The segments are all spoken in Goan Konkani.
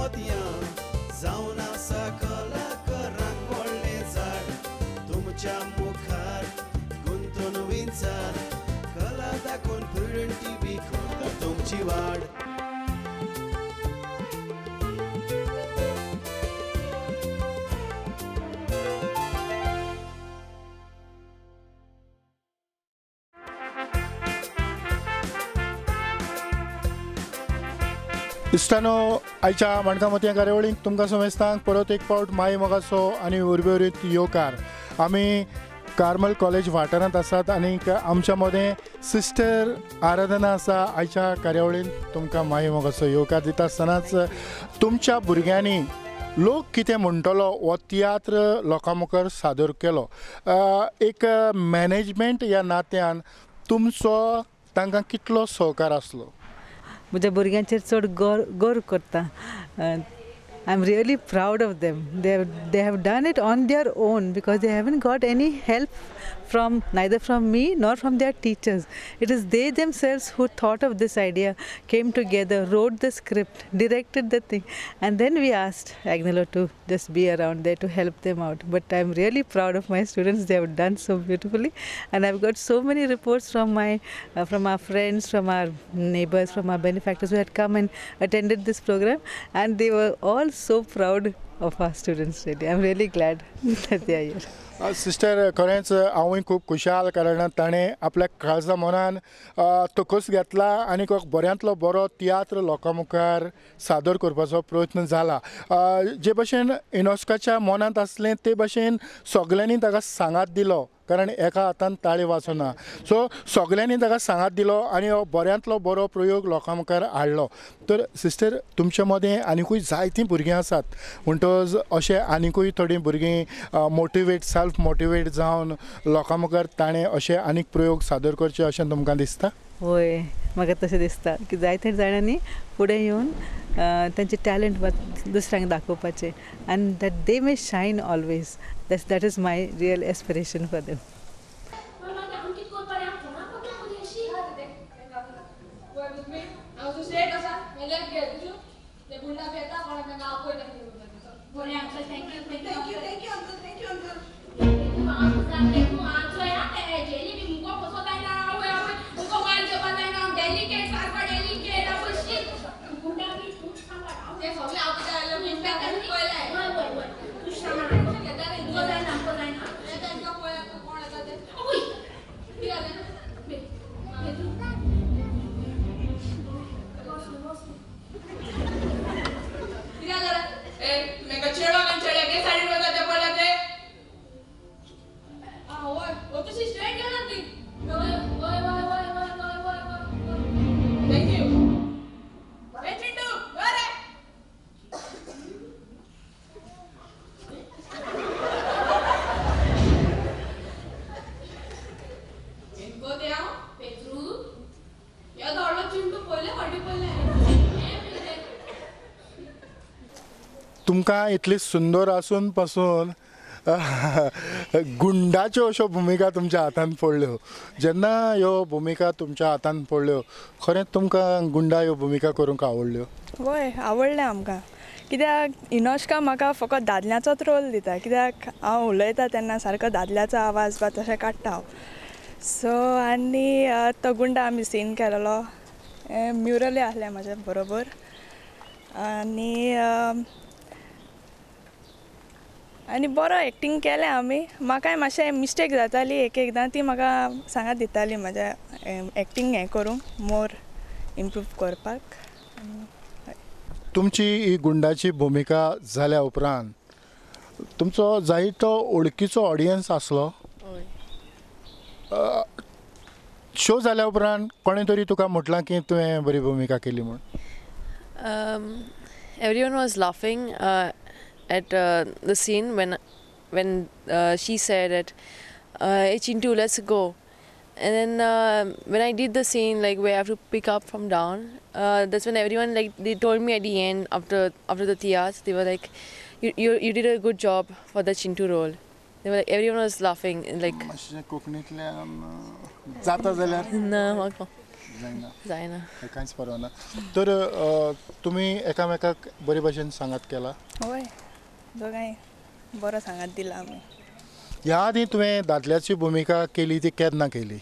मोतयां जावन आसा कलाकारांक व्हडलें झाड तुमच्या मुखार गुंतून विंचार कला दाखोवन प्रुडंट टीव्ही करता तुमची वाड. इश्टानो आयच्या माणकां मोतयां कार्यावळींत तुमकां समेस्तांक परत एक फावट माय मोगाचो आनी उर्बेवरीत येवकार. आमी कार्मल कॉलेज वाठारांत आसात आनी आमच्या मदें सिस्टर आराधना आसा. आयच्या कार्यावळींत तुमकां माय मोगाचो येवकार दिता आसतनाच तुमच्या भुरग्यांनी लोक कितें म्हणटलो हो तियात्र लोकां मुखार सादर केलो. एक मॅनेजमेंट ह्या नात्यान तुमचो तांकां कितलो सहकार आसलो? म्हज्या भुरग्यांचेर चड गर्व करता. I am really proud of them. They have done it on their own because they haven't got any help from neither from me nor from their teachers. It is they themselves who thought of this idea, came together, wrote the script, directed the thing, and then we asked Agnelo to just be around there to help them out. But I am really proud of my students. They have done so beautifully, and I've got so many reports from my from our friends, from our neighbors, from our benefactors who had come and attended this program, and they were all so proud of our students. Really, I'm really glad that they are here. Sister खरेंच हांवूय खूब खुशाल कारण ताणें आपल्या काळजा मनान तकस घेतला आनी बऱ्यांतलो बरो तियात्र लोकां मुखार सादर करपाचो प्रयत्न जाला. जे भशेन इनोस्काच्या मनांत आसलें ते भशेन सगल्यांनी ताका सांगात दिलो कारण एका हातान ताळी वाचना. सो सगल्यांनी ताका सांगात दिलो आनी हो बऱ्यांतलो बरो प्रयोग लोकां मुखार हाडलो. तर सिस्टर तुमच्या मदें आनिकूय जायतीं भुरगीं आसात म्हणटकच अशें आनिकूय थोडीं भुरगीं मोटिवेट सेल्फ मोटिवेट जावन लोकां मुखार ताणें अशें आनीक प्रयोग सादर करचे अशें तुमकां दिसता? हय, म्हाका तशें दिसता की जायते जाणांनी फुडें येवन तांचे टॅलंट दुसऱ्यांक दाखोवपाचें आनी that they may shine always. That is my real aspiration for them. तुमकां इतली सुंदर आसून पासून गुंडाच्यो अश्यो भुमिका तुमच्या हातान पडल्यो. जेन्ना ह्यो भुमिका तुमच्या हातान पडल्यो खरेंच तुमकां गुंडा ह्यो भुमिका करूंक आवडल्यो? वय, आवडलें आमकां. कित्याक इनोश्का म्हाका फकत दादल्याचोच रोल दिता कित्याक हांव उलयता तेन्ना सारको दादल्याचो आवाज बा तशें काडटा हांव. सो आनी तो गुंडा आमी सीन केलेलो, म्युरलय आसलें म्हाज्या बरोबर आनी आनी बरो एक्टींग केलें आमी. म्हाकाय मातशें मिस्टेक जाताली एक एकदां, ती म्हाका सांगात दिताली म्हाज्या एक्टींग हें करूंक मोर इम्प्रूव करपाक. तुमची ही गुंडाची भुमिका जाल्या उपरांत तुमचो जायतो ओळखीचो ऑडियन्स आसलो. शो जाल्या उपरांत कोणें तरी तुका म्हटलां की तुवें बरी भुमिका केली म्हूण? Everyone was laughing at the scene when she said that, hey Chintu, let's go. And then when I did the scene, like where I have to pick up from down, that's when everyone, like, they told me at the end after the theatre, they were like, you did a good job for the Chintu role. They were like, everyone was laughing and like. कोंकणींतल्यान जाता जाल्यार ना म्हाका जायना जायना कांयच परवा ना. तर तुमी एकामेकाक बरे भशेन सांगात केला? हय, दोगांय बरो सांगात दिला आमी. ह्या आदी तुवें दादल्याची भुमिका केली ती केन्ना केली?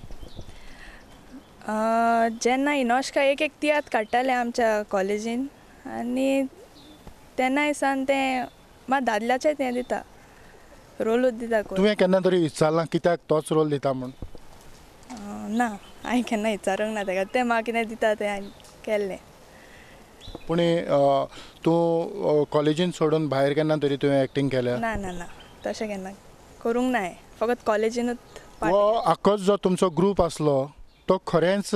जेन्ना इनोश्का एक एक तियात्र काडटाले आमच्या कॉलेजीन आनी तेन्नाय सान तें मात दादल्याचें तें दिता रोलूच दिता. तुवें केन्ना तरी विचारलां कित्याक तोच रोल दिता म्हूण? ना, हांवें केन्ना विचारूंक ना ताका, तें म्हाका कितें दिता तें हांवें केल्लें. पूण तूं कॉलेजीन सोडून भायर केन्ना तरी तुवें एक्टींग केल्या? ना ना ना, तशें केन्ना करूंक ना, फकत कॉलेजीनूच. हो आखोच जो तुमचो ग्रूप आसलो तो खरेंच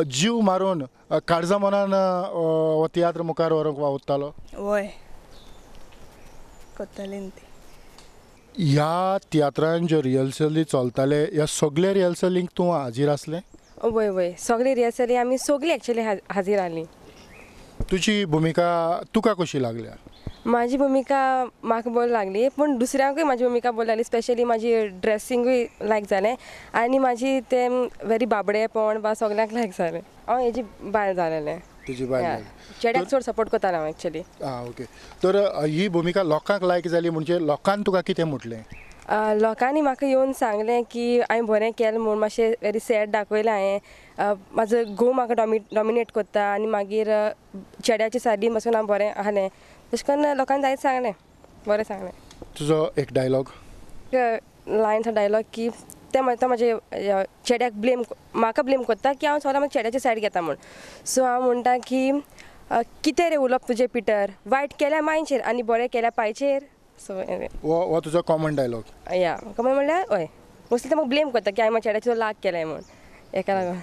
जीव मारून काळजा मनान हो तियात्र मुखार व्हरूंक वावुरतालो? वय, करताली ती. ह्या तियात्रान ज्यो रिहर्सली चलताले ह्या सगळे रिहर्सलींक तूं हाजीर आसलें? वय वय, सगळे रिहर्सली आमी सगळी एक्चुअली हाजीर आहली. तुजी भुमिका तुका कशी लागल्या? म्हाजी भुमिका म्हाका बरी लागली, पूण दुसऱ्यांकूय म्हाजी भुमिका बरी लागली. स्पेशली म्हाजी ड्रेसिंगूय लायक जालें आनी म्हाजी तें वेरी बाबडेपण बा सगल्यांक लायक जालें. हांव हेजी बायल जालेलें. तुजी बायल चेड्याक चड सपोर्ट करतालें हांव एक्चुअली. आं ओके. तर ही भुमिका लोकांक लायक जाली म्हणजे लोकान तुका कितें म्हटलें? लोकांनी म्हाका येवन सांगलें की हांवें बरें केलें म्हूण, मातशें वेरी सॅड दाखयलें हांवें. म्हाजो घोव म्हाका डॉमिनेट करता आनी मागीर चेड्याचे सायडीन बसून हांव बरें आहलें, तशें करून लोकांनी जायत सांगलें, बरें सांगलें. तुजो एक डायलॉग? लायन्स डायलॉग की ते म्हाजे चेड्याक ब्लेम, म्हाका ब्लेम करता की हांव सगळ्या म्हाज्या चेड्याची सायड घेता म्हूण. सो हांव म्हणटा की कितें रे उलोवप तुजें पिटर, वायट केल्या मांयचेर आनी बरें केल्या पायचेर. सो हो तुजो कॉमन डायलॉग? या, कॉमन म्हणल्यार हय, मोस्टली ते म्हाका ब्लेम करता की हांवें म्हाज्या चेड्याचो लाग केलाय म्हूण हेका लागून.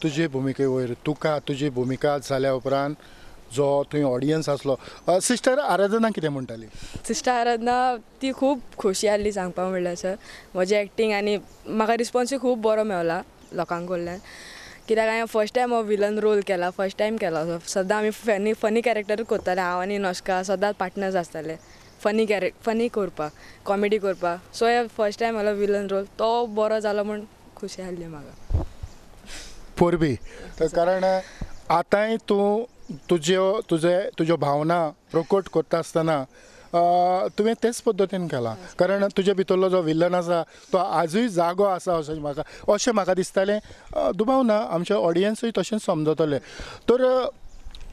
तुजे भुमिके वयर तुका तुजी भुमिका जाल्या उपरांत जो थंय ऑडियन्स आसलो, सिस्टर आराधना कितें म्हणटाली? सिस्टर आराधना ती खूब खोशी आहली सांगपा म्हणल्यार सर म्हजें एक्टींग, आनी म्हाका रिस्पोन्सूय खूब बरो मेवला लोकां कडल्यान, कित्याक हांवें फर्स्ट टायम हो विलन रोल केला, फर्स्ट टायम केला. सदां आमी फनी फनी कॅरेक्टरूच करताले, हांव आनी नोश्का सदांच पार्टनर्स आसताले फनी फनी करपाक, कॉमेडी करपाक. सो हे फर्स्ट टायम म्हाजो विलन रोल तो बरो जालो म्हूण खुशी आहली म्हाका. परबी, कारण आतांय तूं तुज्यो तुजे तुज्यो भावना प्रकट करता आसतना तुवें तेच पद्दतीन केलां, कारण तुजे भितरलो जो विलन आसा तो आजूय जागो आसा अशें म्हाका दिसतालें. दुबाव ना आमचे ऑडियन्सूय तशेंच समजतले. तर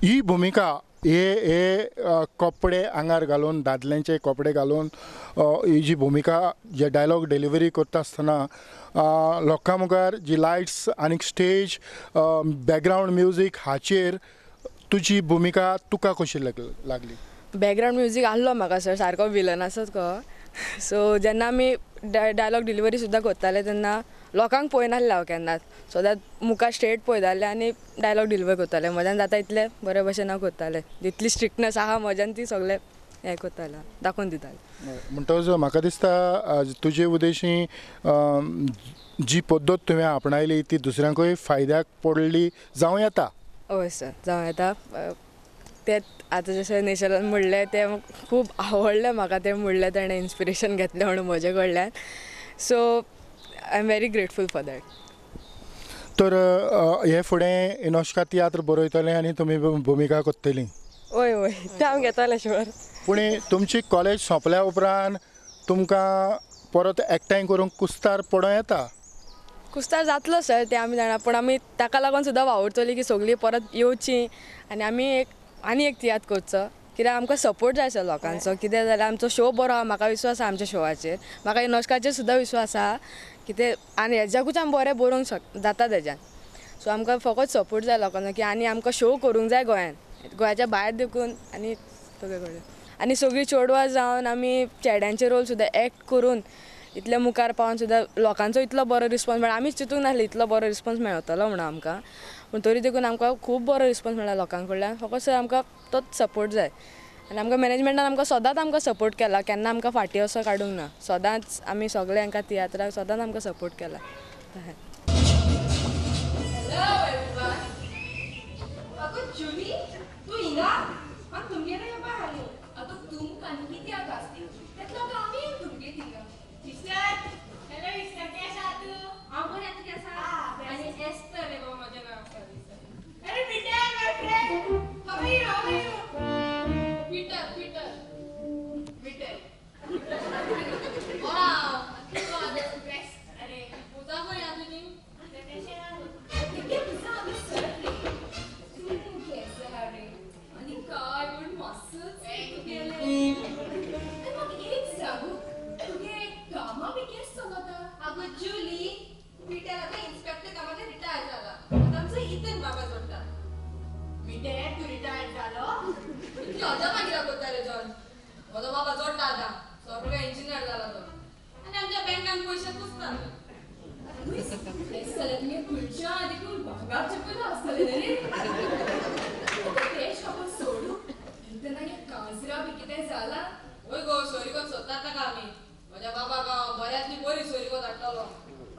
ही भुमिका हे हे कपडे आंगार घालून, दादल्यांचे कपडे घालून ही जी भुमिका जे डायलॉग डिलिव्हरी करता आसतना लोकां मुखार जी लायट्स आनी स्टेज बॅकग्रावंड म्युजीक हाचेर तुजी भुमिका तुका कशी लागली? बॅकग्रावंड म्युजीक आहलो म्हाका सर, सारको विलन आसत कहो. सो जेन्ना आमी डायलॉग डिलिव्हरी सुद्दां करताले तेन्ना लोकांक पळयनासलें हांव केन्नाच, सदांच मुखार स्ट्रेट पळयतालें आनी डायलॉग डिलिव्हर करतालें. म्हज्यान जाता इतलें बरे भशेन हांव करतालें, जितली स्ट्रिक्टनेस आहा म्हज्यान ती सगळें हें करतालें, दाखोवन दितालें. म्हणटकच म्हाका दिसता तुजे उद्देशी जी पद्दत तुवें आपणायली ती दुसऱ्यांकूय फायद्याक पडली जावं येता. हय सर, जावं येता. तें आतां जशें नेशलान म्हणलें तें खूब आवडलें म्हाका, तें म्हणलें तेणें इन्स्पिरेशन घेतलें म्हणून म्हजे कडल्यान. So I am very grateful for that. तर हे फुडें इनोश्का तियात्र बरयतलें आनी तुमी भुमिका करतली? हय हय, तें हांव घेतलें शुअर. पूण तुमची कॉलेज सोंपल्या उपरांत तुमकां परत एकठांय करूंक कुस्तार पडों येता? कुस्तार जातलो सर, तें आमी जाणा, पूण आमी ताका लागून सुद्दां वावुरतली की सगळीं परत येवची आनी आमी एक आनी एक तियात्र करचो, कित्याक आमकां सपोर्ट जाय सर लोकांचो. कितें जाल्यार आमचो शो बरो आहा, म्हाका विस्वास आहा आमच्या शोवाचेर, म्हाका इनोश्काचेर सुद्दां विस्वास आहा कितें आनी हेज्याकूच आमी बरें बरोवंक जाता तेज्यान. सो आमकां फकत सपोर्ट जाय लोकांचो की आनी आमकां शो करूंक जाय गोंयान, गोंयाच्या भायर देखून आनी सगळे कडेन. आनी सगळीं चेडवां जावन आमी चेड्यांचे रोल सुद्दां एक्ट करून इतले मुखार पावन सुद्दां लोकांचो इतलो बरो रिस्पोन्स मेळ्ळा, आमीच चिंतूंक नासलें इतलो बरो रिस्पोन्स मेळटलो म्हणून आमकां, पूण तरी देखून आमकां खूब बरो रिस्पोन्स मेळ्ळा लोकां कडल्यान. फकत सर आमकां तोच सपोर्ट जाय आनी आमकां मॅनेजमेंटान आमकां सदांच आमकां सपोर्ट केला, केन्ना आमकां फाटीं असो काडूंक ना, सदांच आमी सगळे हांकां तियात्राक सदांच आमकां सपोर्ट केला. Sister, hello sister, कैसा तू? हांव बरें, तूं केसा? आनी एस्तर अजापां कित्याक करता रे जॉर्ज? म्हजो बाबा जोडटा आतां, सगळो इंजिनियर जाला तो, आनी आमच्या बँकान पयशे कुसता. जाल्यार तुगे खुर्च्यो आहा देखून भांगराचे पयलो आसतले न्ही रे. तें शॉप सोडू तेन्ना काजरा बी कितें जालां. हय गो, सोरीगोत सोदतात ताका आमी. म्हज्या बाबाक हांव बऱ्यांतली बरी सोरीगोत हाडटलो.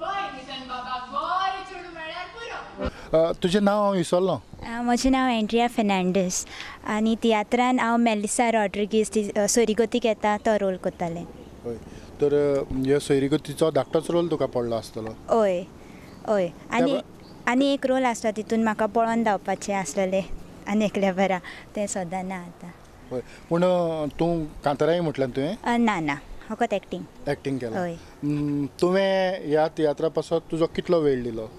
हय किशन बाबा, बरें चेडूं मेळ्ळ्यार पुरो. तुजें नांव हांव विसरलो. म्हजें नांव एंड्रिया फेर्नांडीस आनी तियात्रान हांव मेलिसा रॉड्रिगीस ती सोरीगोतीक येता तो रोल करतालें. हय, तर ह्या सोयरीगतीचो धाकटोच रोल तुका पडलो आसतलो. हय हय, आनी आनी एक रोल आसलो तितून म्हाका पळोवन धांवपाचें आसलेलें आनी एकल्या बरा, तें सदां ना आतां. हय, पूण तूं कांताराय म्हटलें तुवें? ना ना, फकत एक्टींग. एक्टींग केलां. हय. तुवें ह्या तियात्रा पासत तुजो कितलो वेळ दिलो?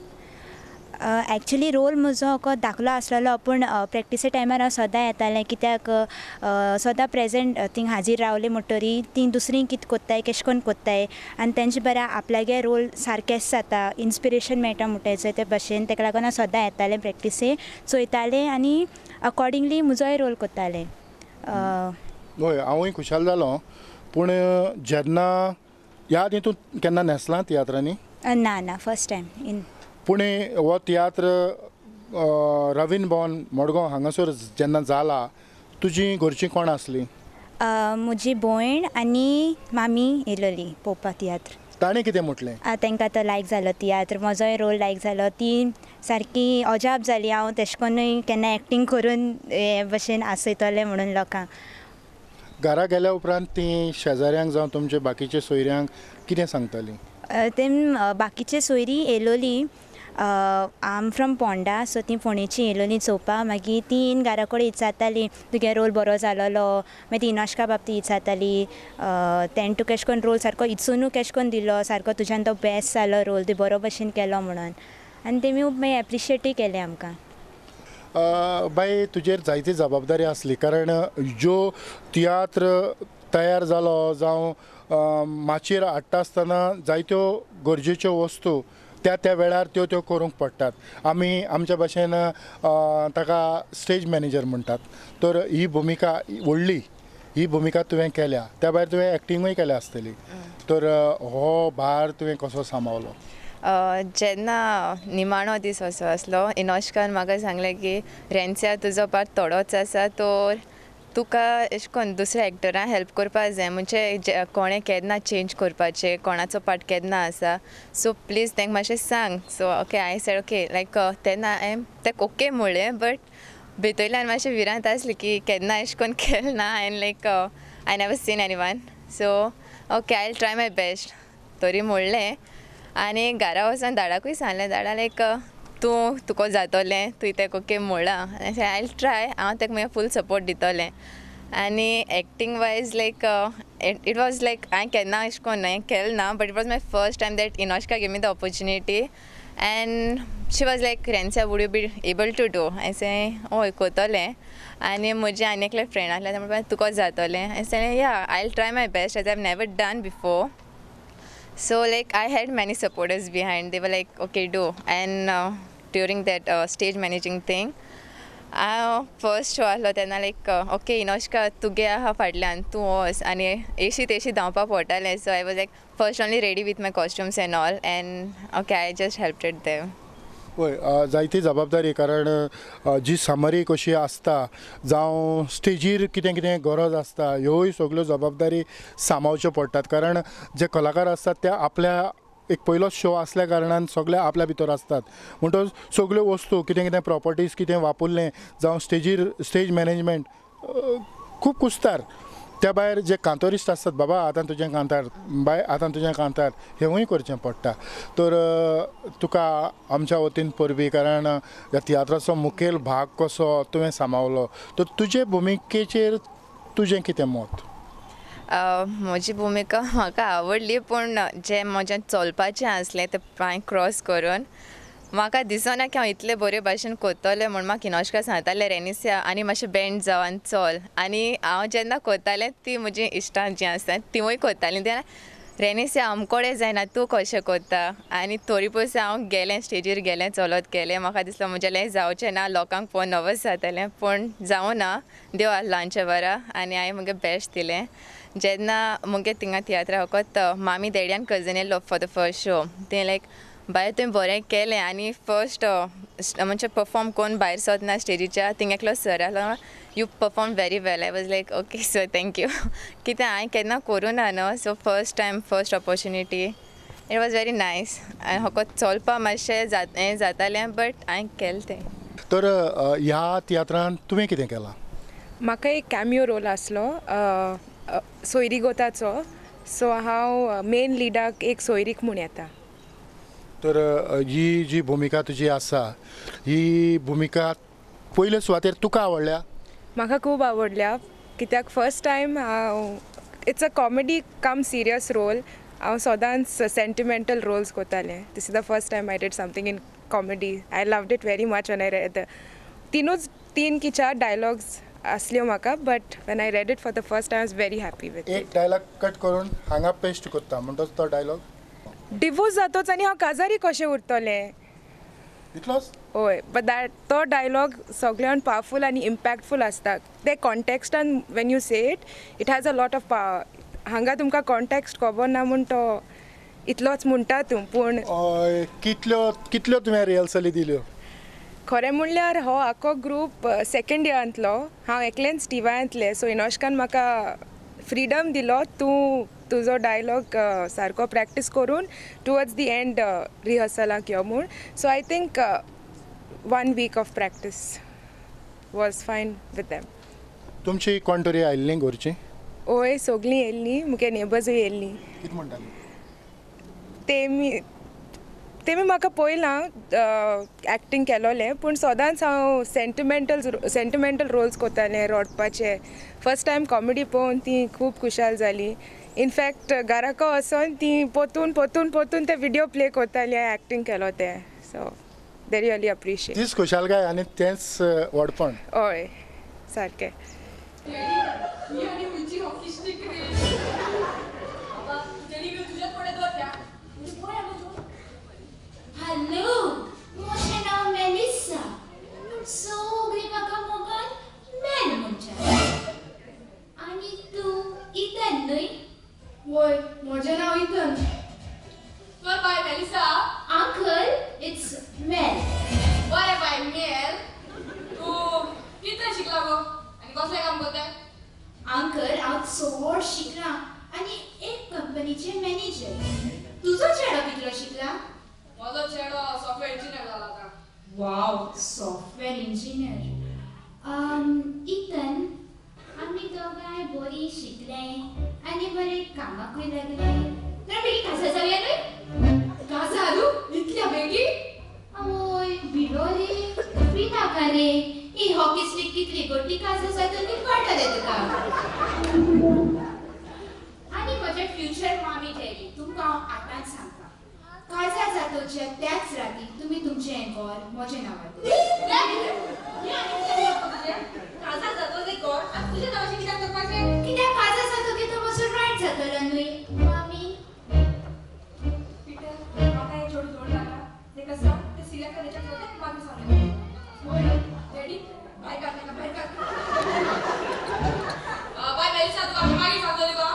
एक्चुली रोल म्हजो फकत धाकलो आसलेलो, पूण प्रॅक्टिसे टायमार हांव सदां येतालें, कित्याक सदां प्रेजेंट थिंग हाजीर रावलें म्हणटरी तीं दुसरीं कितें कोत्ताय केशें कोन्न कोत्ताय आनी तेंचे बरा आपल्यागे रोल सारकेंच जाता, इन्स्पिरेशन मेळटा म्हणटाय ते भशेन. तेका लागून हांव सदां येतालें प्रॅक्टिसे, चोयतालें आनी अकॉर्डिंगली म्हजोय रोल कोत्तालें. हय, हांवूय खुशाल जालो. पूण जेन्ना ह्या आदी तूं केन्ना न्हेसलां तियात्रांनी? ना ना, फर्स्ट टायम इन. पूण हो तियात्र रवींद्र भवन मडगांव हांगासर जेन्ना जाला, तुजी घरचीं कोण आसलीं? म्हजी भयण आनी मामी येयलोली पळोवपाक तियात्र. ताणें कितें म्हटलें? तांकां तो लायक जालो तियात्र, म्हजोय रोल लायक जालो. ती सारकी अजाप जाली हांव तेशें कोन्नूय केन्ना एक्टींग करून हे भशेन आसयतलें म्हणून लोकांक. घरा गेल्या उपरांत ती शेजाऱ्यांक जावं तुमच्या बाकीच्या सोयऱ्यांक कितें सांगतालीं? ते बाकीचे सोयरीं येयलोली. I am from Ponda, so ती फोंडेची येयलोली चोवपाक. मागीर ती येवन घरा कडेन विचारताली तुगे रोल बरो जालोलो. मागीर ती इनोश्का बाबतींत विचारताली तेणें तुका केशें कोन्न रोल सारको इचुनू केशें कोन्न दिलो, सारको तुज्यान तो बेस्ट जालो रोल, तुवें बरो भशेन केलो म्हणून. आनी तेमी मागीर एप्रिशिएटूय केलें आमकां. बाय, तुजेर जायती जबाबदारी आसली, कारण ज्यो तियात्र तयार जालो जावं माचयेर हाडटा आसतना जायत्यो गरजेच्यो वस्तू त्या त्या वेळार त्यो त्यो करूंक पडटात. आमी आमच्या भाशेन ताका स्टेज मॅनेजर म्हणटात. तर ही भुमिका व्हडली, ही भुमिका तुवें केल्या, त्या भायर तुवें एक्टिंगूय केल्या आसतली, तर हो भार तुवें कसो सांबाळलो? जेन्ना निमाणो दीस असो आसलो, इनोश्कान म्हाका सांगलें की रेन्सिया तुजो पार्ट थोडोच आसा, तर तुका एशें कोन्न दुसऱ्या एक्टरान हेल्प करपाक जाय, म्हणजे कोणें केन्ना चेंज करपाचें, कोणाचो पार्ट केन्ना आसा, सो प्लीज तांकां मातशें सांग. So okay, I said okay, like तेन्ना हांवें ताका ओके म्हणलें, बट भितरल्यान मातशें भिरांत आसली की केन्ना एशें कोन्न केलें ना, and like I never seen anyone, so okay I will try my best तरी म्हणलें. आनी घरा वचोन दाडाकूय सांगलें, दाडा लायक तूं तुका जातोलें, तुवें ताका ओके म्हणलां, I will try, हांव ताका मागीर फूल सपोर्ट दितलें. आनी acting wise like it was like हांवें केन्ना अशें कोन्न हें केलें ना, but it was my first time that Inoshka give me the opportunity, and she was like Rencia would you be able to do? हांवें सांगलें हय कोत्तोलें. आनी म्हजें आनी एकलें फ्रेंड आसलें, तें म्हणपाक तुका जातोलें? हांवें सांगलें yeah I will try my best as I have never done before. So like I had many supporters behind, they were like okay do. And during that stage managing thing, हांव फर्स्ट शो आसलो तेन्ना लायक ओके इनोश्का तुगे आहा फाटल्यान, तूं वच, आनी एशी तेशी धांवपाक पडटालें. So I was like first only ready with my costumes and all, and okay I just helped it them. हय, जायती जबाबदारी, कारण जी सामरी कशी आसता जावं स्टेजीर कितें कितें गरज आसता, ह्योय सगळ्यो जबाबदारी सांबाळच्यो पडटात. कारण जे कलाकार आसतात ते आपल्या एक पयलोच शो आसल्या कारणान सगळे आपल्या भितर आसतात, म्हणटकच सगळ्यो वस्तू कितें कितें प्रॉपर्टीज कितें वापरलें जावं स्टेजीर स्टेज मॅनेजमेंट खूब कुस्तार. त्या भायर जे कांतोरिस्ट आसतात, बाबा आतां तुजें कांतार, बाय आतां तुजें कांतार, हेंवूय करचें पडटा. तर तुका आमच्या वतीन परबी, कारण ह्या तियात्राचो मुखेल भाग कसो तुवें सांबाळलो, तर तुजे भुमिकेचेर तुजें कितें मत? म्हजी भुमिका म्हाका आवडली, पूण जें म्हज्यान चलपाचें आसलें तें पांय क्रॉस करून म्हाका दिसना की हांव इतले बरे भाशेन कोत्तोलें म्हूण. म्हाका इनोश्का सांगतालें रेनिसिया आनी मातशें बेंड जाव आनी चल, आनी हांव जेन्ना कोत्तालें ती म्हजी इश्टां जीं आसा तिवूय कोत्तालीं, तेन्ना रेनेसिया आमकोडे जायना तूं कशें करता आनी तोरी पयस हांव गेलें स्टेजीर गेलें चलत गेलें म्हाका दिसलो म्हजें जावचें ना लोकांक पळोवन नर्वस जातलें पूण जावं ना देव आहलो आमच्या बरा आनी हांवें म्हगे बेस्ट दिलें. जेन्ना मुगे थिंगा तियात्रा फकत मामी डॅडी कजन येयल्लो फॉर the first show तें लायक बाय तुवें बरें केलें आनी फर्स्ट म्हणजे परफॉर्म करून भायर सरतना स्टेजीच्या थिंग एकलो सर आसलो you perform very well. I was like okay sir thank you कित्याक हांवें केन्ना करूं ना न्हू so first time first opportunity it was very nice. आनी फकत चलपा मातशें हें जातालें बट हांवें केलें तें. तर ह्या तियात्रान तुवें कितें केलां? म्हाका एक कॅमियो रोल आसलो सोयरीगोताचो सो हांव मेन लिडाक एक सोयरीक म्हूण येता. तर ही जी भुमिका तुजी आसा ही भुमिका पयले सुवातेर तुका आवडल्या? म्हाका खूब आवडल्या कित्याक फर्स्ट टायम हांव it's a comedy cum serious role. हांव सदांच सेंटिमेंटल रोल्स करतालें. This is the first time I did something in comedy. I loved it very much when I read. तीन की चार डायलॉग्स असल्यो म्हाका but when I read it for the first time I was very happy with it. एक डायलॉग कट करून हांगा पेस्ट करता म्हणटच तो डायलॉग डिवोर्स जातोच आनी हांव काजारी कशें उरतलें इतलोच? हय बट that तो डायलॉग सगळ्यान पावरफूल आनी इम्पॅक्टफूल आसता. ते कॉन्टेक्स्टान when you say it it has a lot of power. हांगा तुमकां कॉन्टेक्स्ट खबर ना म्हूण तो इतलोच म्हणटा तूं पूण कितल्यो कितल्यो तुवें रिहर्सली दिल्यो? खरें म्हणल्यार हो आख्खो ग्रूप सेकेंड इयरांतलो हांव एकलेंच टिवायांतलें सो इनोशकान म्हाका फ्रिडम दिलो तूं तुजो डायलॉग सारको प्रॅक्टीस करून टुवर्ड्स the and रिहर्सलाक यो म्हूण. So I think 1 week of practice was fine with them. तुमची कोण तरी आयिल्लीं घरचीं? हय सगळीं येयल्लीं मुगे नेबर्सूय येयल्लीं. कितें म्हणटालीं? तेमी म्हाका पळयलां एक्टींग केलोलें पूण सदांच हांव सेंटिमेंटल रोल्स करतालें रडपाचें. फर्स्ट टायम कॉमेडी पळोवन ती खूब खुशाल जाली. इनफॅक्ट घराको वचोन ती पोतून पोतून पोतून ते विडियो प्ले करताली हांवें एक्टींग केलो तें. So they really appreciate. तीच खुशालकाय आनी तेंच व्हडपण. हय सारकें. हॅलो म्हजें नांव मेलिसा पूण सगळीं म्हाका मोगान मेल म्हणटात. आनी तूं इथन न्हय? वय म्हजें नांव इथन. तर बाय मेलिसा. Uncle it's mail. बरें बाय मेल तूं कितलें शिकला गो आनी कसलें काम करता? अंकल हांव चड शिकलां आनी एक कंपनीचें मॅनेजर. तुजो चेडो कितलो शिकला? म्हजो चेडो सॉफ्टवेअर इंजिनियर जाला आतां. वाव सॉफ्टवेअर इंजिनियर. इथन आमी दोगांय बरीं शिकले आनी बरें कामाकूय लागले तर बेगीन काजार जावया न्हय? काजार इतल्या बेगीन? आवय भिलो रे भिनाका रे ही हॉकी स्टिक कितली गोटी काजार जातली कळटलें तुका. आनी म्हजें फ्युचर मामी डॅडी तुमकां हांव आतांच सांगता काजार जातोच्या त्याच राती तुमी तुमचें घर म्हजें नांवार काजार जातो तें घर आनी तुज्या नांवाचें कित्याक करपाचें? कित्याक काजार जातकीर तो म्हजो रायट जातलो न्हय मामी? पिटर म्हाका हें चेडूं जोड लागलां तेका सांग तें सिलेक्ट जाल्याच्या जाता मागीर सांगलें. डॅडी भायर काड ताका भायर काड. बाय मेलिसा तुका आमी मागीर सांगतली गो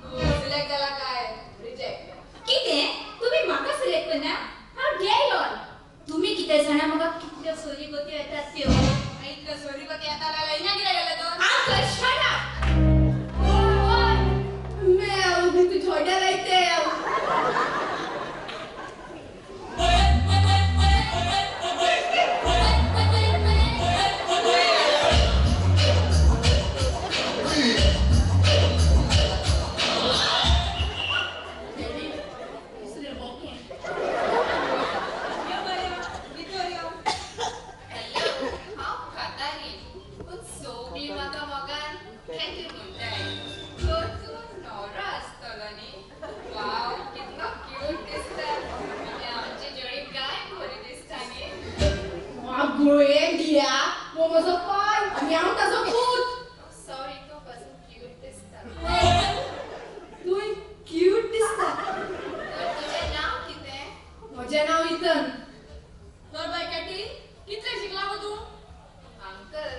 तूं सिलेक्ट जाला काय रिजेक्ट. कितें तुमी म्हाका सिलेक्ट करना? हांव डेअर you all. तुमी कितें जाणा म्हाका कितल्यो सोयरीगती येतात त्यो? इतल्यो सोयरीगती येता जाल्यार हिंगा कित्याक गेलें तर? Uncle shut up. मेल तूं झोड्या लायते. Sorry, तूं क्यूट दिसता. कितले शिकला गो तूं? अंकल,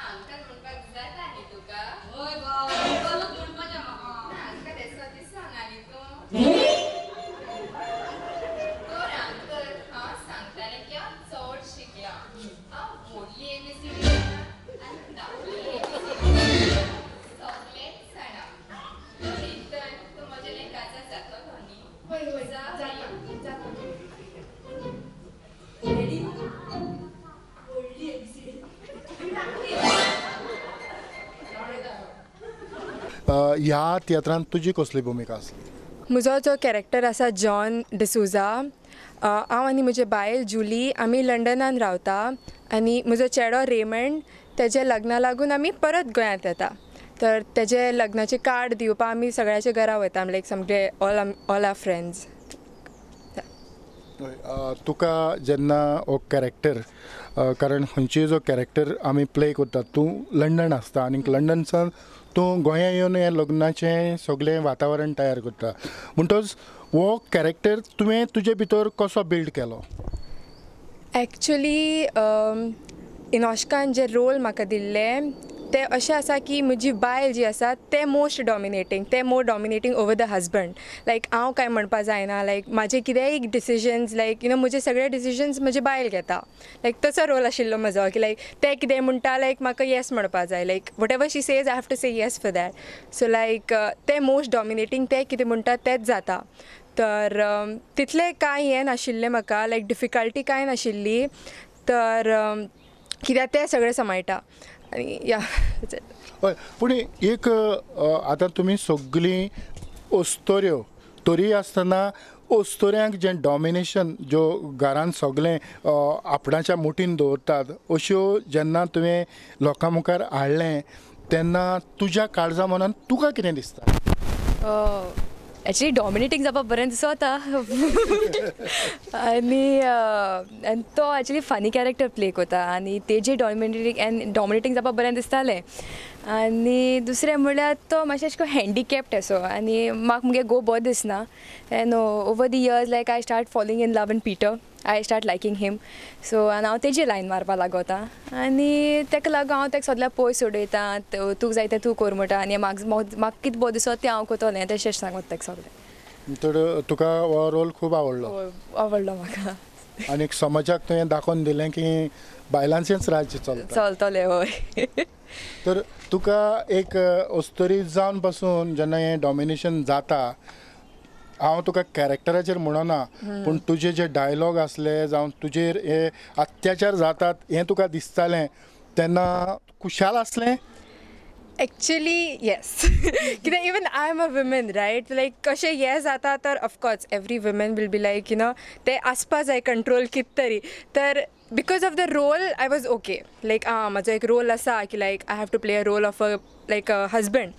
अंकल म्हणपाक जाता न्ही तुका? हय गो, अंकलूच म्हणपाचें म्हाका. अंकल येसो दिसना न्ही तूं? तर अंकल हांव सांगतालें की हांव चड शिकलां. हांव व्हडली एबीसीडी जाणा आनी धाकली एबीसीडी सगळेंच जाणा. तर इतन तूं म्हजें काजार जातलो न्ही? हय हय जाता जाता. रेडी? व्हडली एबीसीडी. ह्या तियात्रांत तुजी कसली भुमिका आसली? म्हजो जो कॅरेक्टर आसा जॉन डिसोजा. हांव आनी म्हजे बायल जुली आमी लंडनान रावता आनी म्हजो चेडो रेमंड तेजे लग्ना लागून आमी परत गोंयांत येता. तर तेजे लग्नाचें कार्ड दिवपाक आमी सगळ्याच्या घरा वयता, लायक सामके ऑल आवर फ्रेंड्स. तुका जेन्ना हो कॅरेक्टर, कारण खंयची जो कॅरेक्टर आमी प्ले करतात, तूं लंडन आसता आनी लंडनसान तूं गोंया येवन हें लग्नाचें सगळें वातावरण तयार करता, म्हणटच हो कॅरेक्टर तुवें तुजे भितर कसो बिल्ड केलो? एक्चुली इनोश्कान जे रोल म्हाका दिल्ले ते अशें आसा की म्हजी बायल जी आसा तें मोस्ट डॉमिनेटींग, तें more dominating over the husband. Like हांव कांय म्हणपा जायना, लायक म्हाजे कितेंय डिसिजन्स लायक you know म्हजे सगळे डिसिजन्स म्हजी बायल घेता. लायक तसो रोल आशिल्लो म्हजो की लायक तें कितें म्हणटा लायक म्हाका येस म्हणपा जाय, like whatever she says I have to say yes for that. So like तें मोस्ट डॉमिनेटींग, तें कितें म्हणटा तेंच जाता. तर तितलें कांय हें नाशिल्लें म्हाका, लायक डिफिकल्टी कांय नाशिल्ली. तर कित्याक तें सगळें सांबाळटा आनी या. हय, पूण एक आतां तुमी सगळीं अस्तोऱ्यो तरी आसतना अस्तोऱ्यांक जें डॉमिनेशन ज्यो घरान सगळें आपणाच्या मुठीन दवरतात अश्यो जेन्ना तुवें लोकां मुखार हाडलें तेन्ना तुज्या काळजा मनान तुका कितें दिसता? एक्चुली डॉमिनेटींग जावपाक बरें दिसता आनी आनी तो एक्चुली फनी कॅरेक्टर प्ले करता आनी तेजे डॉमिनेटींग एन्ड डॉमिनेटींग जावपाक बरें दिसतालें. आनी दुसरें म्हणल्यार तो मातशें अशें करून हँडिकॅप्ड असो आनी म्हाका मुगे घोव बरो दिसना. And over the years like I start falling in love in Peter, I start liking him. So आनी हांव तेजी लायन मारपाक लागता आनी ताका लागून हांव ताका सगळ्या पयस उडयता, तुका जाय तें तूं कर म्हणटा आनी म्हाका कितें बरो दिसता तें हांव करतलें तशें सांगता ताका सगळें. तर तुका हो रोल खूब आवडलो? आवडलो म्हाका. आनी समाजाक तुवें दाखोवन दिलें की बायलांचेंच राज्य चलता चलतलें. हय. तर तुका एक अस्तोरी जावन पासून जेन्ना हें डॉमिनेशन जाता, हांव तुका कॅरेक्टराचेर म्हणना पूण तुजे जे डायलॉग आसले जावं तुजेर हे अत्याचार जातात हें तुका दिसतालें तेन्ना खुशाल आसलें? एक्चुली येस, कित्याक even I am a woman right, like कशें हें जाता तर of course every woman will be like you know तें आसपा जाय कंट्रोल कितें तरी. तर because of the role I was okay, like आं म्हाजो एक रोल आसा की like I have to play a role of a like a husband.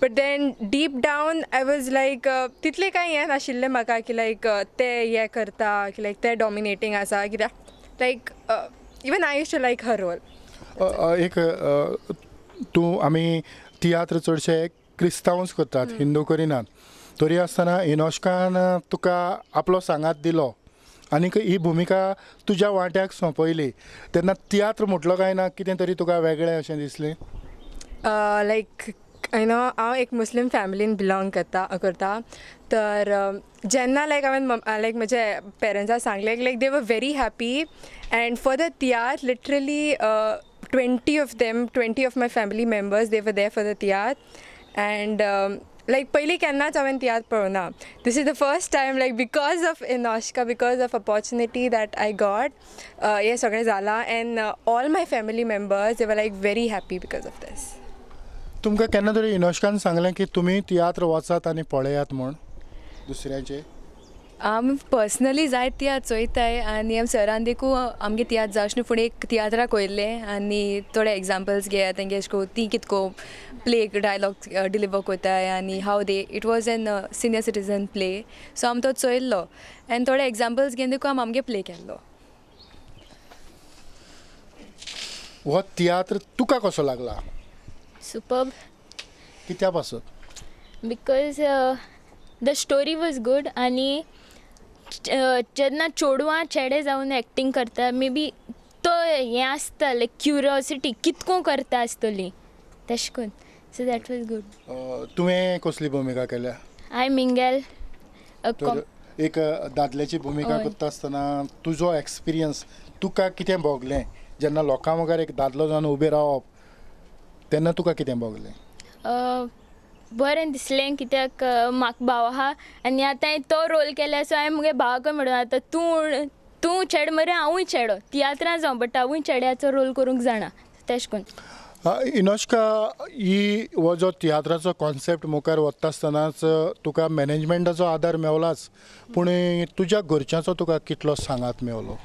But then deep down I was like तितलें कांय हें नाशिल्लें म्हाका की लायक ते हें करता की लायक ते डॉमिनेटींग आसा कित्याक like even I use to like her role. एक तूं आमी तियात्र चडशे क्रिस्तांवच करतात, हिंदू करिनात, तरी आसतना इनोश्कान तुका आपलो सांगात दिलो आनीक ही भुमिका तुज्या वांट्याक सोंपयली तेन्ना तियात्र म्हटलो काय ना कितें तरी तुका वेगळें अशें दिसलें? लायक you know हांव एक मुस्लीम फॅमिलीन बिलोंग करता. तर जेन्ना लायक हांवें लायक म्हजे पेरंट्सांक सांगलें like they were very happy and for the tiatr literally 20 of them, 20 of my family members, they were there for the tiatr. And like पयलीं केन्नाच हांवें तियात्र पळोवना. This is the first time like because of Inoshka, because of opportunity that I got हें सगळें जालां. And all my family members they were like very happy because of this. तुमकां केन्ना तरी इनोश्कान सांगलें की तुमी तियात्र वचात आनी पळयात म्हूण दुसऱ्यांचे? आमी पर्सनली जायत तियात्र चोयताय आनी आमी सरान देखून आमगे तियात्र जावच न्हू पूण एक तियात्राक वयल्ले आनी थोडे एग्जाम्पल्स घेयात तेंगे अशें करून ती कितको प्ले डायलॉग डिलिवर कोताय आनी how they it was an senior citizen play. So आमी तो चोयल्लो आनी थोडे एग्जाम्पल्स घेवन देखून आमी आमगे प्ले केल्लो. हो तियात्र तुका कसो लागला? सुपर्ब. कित्या पासत? Because the story was good आनी जेन्ना चेडवां चेडे जावन एक्टींग करता मे बी तो हें आसता लायक क्युरियोसिटी कितको करता आसतली तेश कोन. So that was good. तुवें कसली भुमिका केल्या? हांवें मिंगेल. एक दादल्याची भुमिका करता आसतना तुजो एक्सपिरियन्स तुका कितें भोगलें जेन्ना लोकां मुखार एक दादलो जावन उबें रावप तेन्ना तुका कितें भोगलें? बरें दिसलें कित्याक म्हाका भाव आहा आनी आतां हांवें तो रोल केला सो हांवें मुगे भावाकूय म्हणून आतां तूं तूं चेडो मरे हांवूय चेडो तियात्रां जावं बट हांवूय चेड्याचो रोल करूंक जाणा तेश कोन. इनोश्का, ही हो जो तियात्राचो कॉन्सेप्ट मुखार वता आसतनाच तुका मॅनेजमेंटाचो आदार मेवलाच, पूण तुज्या घरच्यांचो तुका कितलो सांगात मेवलो?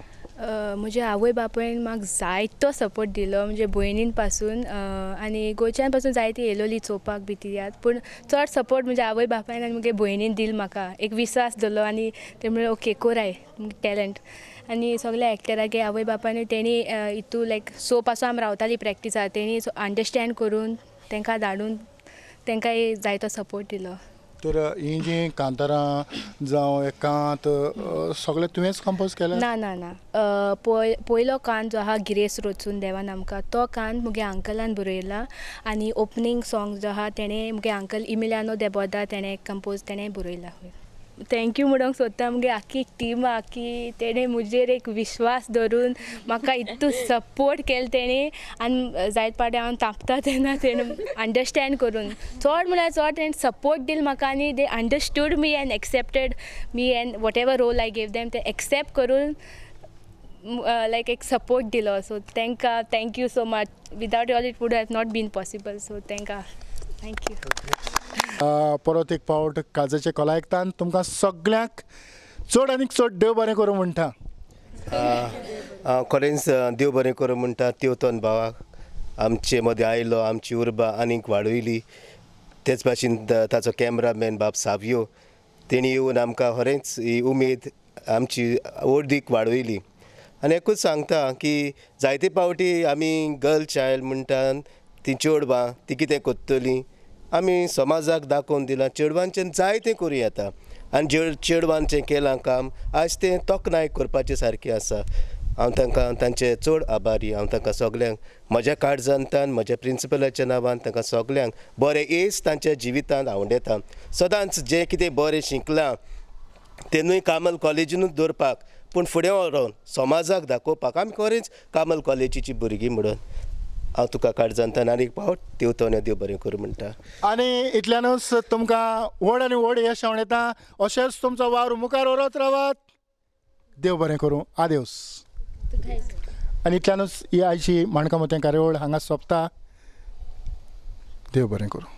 म्हज्या आवय बापायन म्हाका जायतो सपोर्ट दिलो, म्हणजे भयणीन पासून आनी गोंयच्यान पासून जायती येयलोली चोवपाक बी तियात्र, पूण चड सपोर्ट म्हज्या आवय बापायन आनी म्हगे भयणीन दिल म्हाका, एक विस्वास दवरलो आनी ते म्हणलें ओके कोराय टॅलंट. आनी सगल्या एक्टरागे आवय बापायनूय तेणी हितू लायक सो पासून आमी रावताली प्रॅक्टिसा, तेणी अंडरस्टँड करून तांकां धाडून तांकां जायतो सपोर्ट दिलो. तर ही जी कांतारां जावं कांत सगळें तुवेंच कंपोज केलें? ना ना ना, पयलो कांत जो आहा गिरेस रोचून देवान आमकां, तो कांत मुगे अंकलान बरयला आनी ओपनींग सॉंग जो आहा तेणें मुगे अंकल इमिलियानो देबोदा तेणें कंपोज तेणें बरयला. Thank you म्हणूंक सोदता मुगे आख्खी टिमाक की तेणें म्हजेर एक विश्वास दवरून म्हाका इतू सपोर्ट केलो तेणें आनी जायत पाटी हांव तापता तेन्ना तेणें अंडरस्टँड करून चड म्हळ्यार चड तेणें सपोर्ट दिलो म्हाका आनी they understood me and accepted me and whatever role I gave them ते एक्सेप्ट करून लायक एक सपोर्ट दिलो. सो तांकां thank you so much, without all it would have not been possible. So तांकां thank you. परत एक फावट काळजाचे कलायकतान तुमकां सगळ्यांक चड आनीक चड देव बरें करूं म्हणटा. हांव खरेंच देव बरें करूं म्हणटा तेवतन भावाक, आमचे मदें आयलो, आमची उर्बा आनीक वाडयली. तेच भाशेन ताचो कॅमरामॅन बाब सावियो तेणी येवन आमकां खरेंच ही उमेद आमची ओर्दीक वाडयली. आनी एकूच सांगता की जायते पावटी आमी गर्ल चायल्ड म्हणटा ती चेडवां ती कितें करतलीं, आमी समाजाक दाखोवन दिलां चेडवांचें जायतें करूं येता आनी चेडवांचें केलां काम आज तें तोखणाय करपाचें सारकें आसा. हांव तांकां तांचे चड आभारी. हांव तांकां सगल्यांक म्हज्या काळजांतल्यान म्हज्या प्रिंसिपलाच्या नांवान तांकां सगल्यांक बरें येस तांच्या जिवितांत आवडटा. सदांच जें कितें बरें शिकलां तें न्हय कार्मल कॉलेजीनूच दवरपाक, पूण फुडें व्हरोन समाजाक दाखोवपाक आमी खरेंच कार्मल कॉलेजीची भुरगीं म्हणून हांव तुका काळजांतल्यान आनी एक फावट देवतोने देव बरें करूं म्हणटा. आनी इतल्यानूच तुमकां व्हड आनी व्हड यश आवडटा, अशेंच तुमचो वावर मुखार व्हरत रावात. देव बरें करूं, आदेवस. आनी इतल्यानूच ही आयची माणकां मोतयां कार्यावळ हांगा सोंपता. देव बरें करूं.